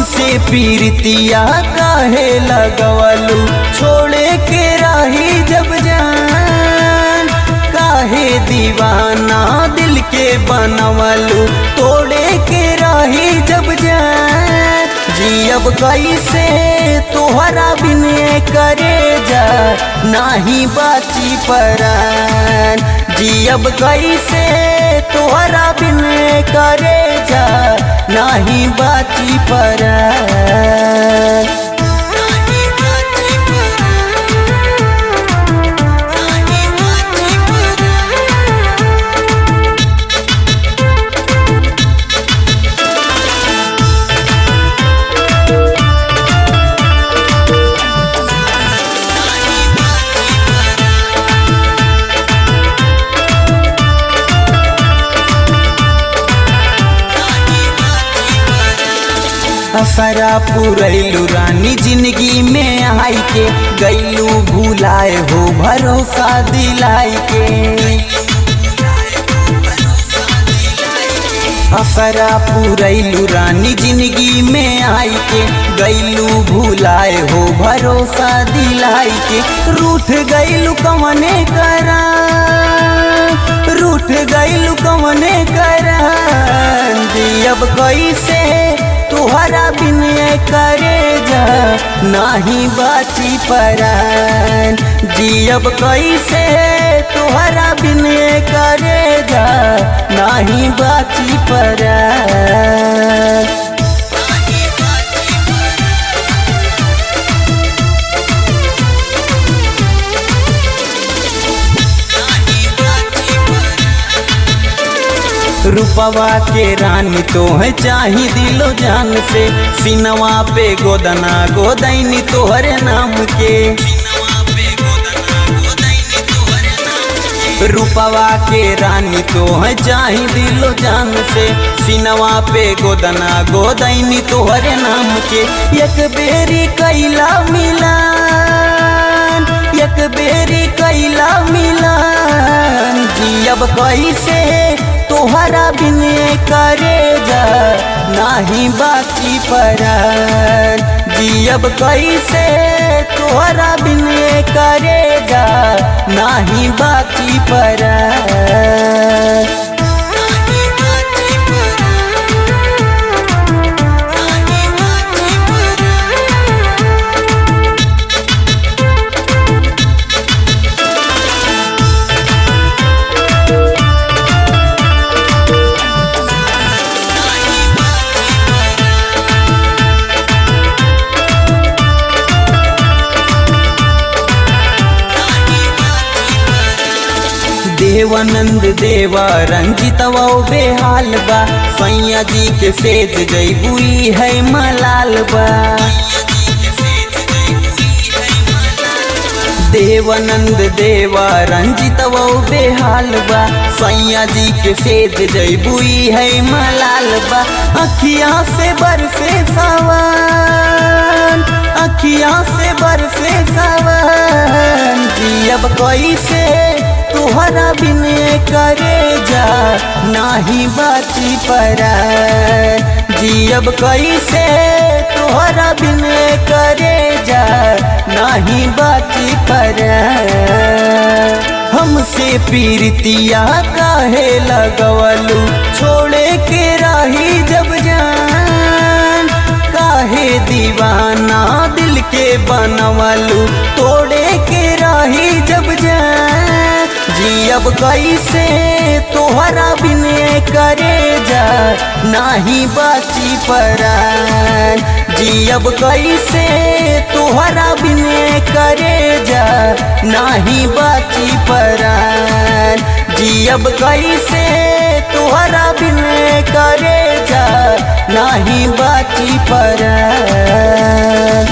हमसे पीरतिया काहे लगवलू, छोड़े के राही जब जान। काहे दीवाना दिल के बनवलू, तोड़े के राही जब जान। जियब कैसे तोहरा बिन करे जा, नाही बाची परान। जियब कैसे तोहरा बिन करे जा, नाही बाची परान। असरा पुरैलू रानी जिंदगी में आई के, गैलू भूलाए हो भरोसा दिलाई के। असरा पुरैलू रानी जिंदगी में आई के, गैलू भूलाए हो भरोसा दिलाई के। रूठ गैलू कवने करा, रूठ गैलू कवने करा। अब कैसे तोहरा बिन करे जा, नाही बाची परान। जियब कैसे तोहरा बिन करे जा, नाही बाची परान। रूपवा के रानी तो है चाही दिलो जान से, सिनवा पे गोदना गोदैनी तोहरे नाम के। रूपवा के रानी तो है चाही दिलो जान से, सिनवा पे गोदना गोदैनी तोहरे नाम के। एक बेरी कैला मिलान, एक बेरी कैला मिलान। जियब कैसे तोहरा बिन करे जा, नाही बाची परान। जियब कैसे तोहरा बिन करे जा, नाही बाची परान। देवानंद देवा रंजितवा बेहाल बा, सैया जी के सेज जैबुई है मलाल बा। देवानंद देवा रंजितवा बेहाल बा, सैया जी के सेज जैबुई है मलाल बा। अखिया से बरसे सावन, अखिया से बरसे सावन। जियब कैसे तोहरा बिन करे जा, नाही बाची परान। जियब कैसे तोहरा बिन करे जा, नाही बाची परान। हमसे पीरतिया काहे लगवलू, छोड़े के राही जब जान। काहे दीवाना दिल के बनवलू, तोड़े के राही जब जान। जियब कैसे तोहरा बिन करे जा, नाही बाची परान। जियब कैसे तोहरा बिन करे जा, नाही बाची परान। जियब कैसे तोहरा बिन करे जा, नाही बाची परान।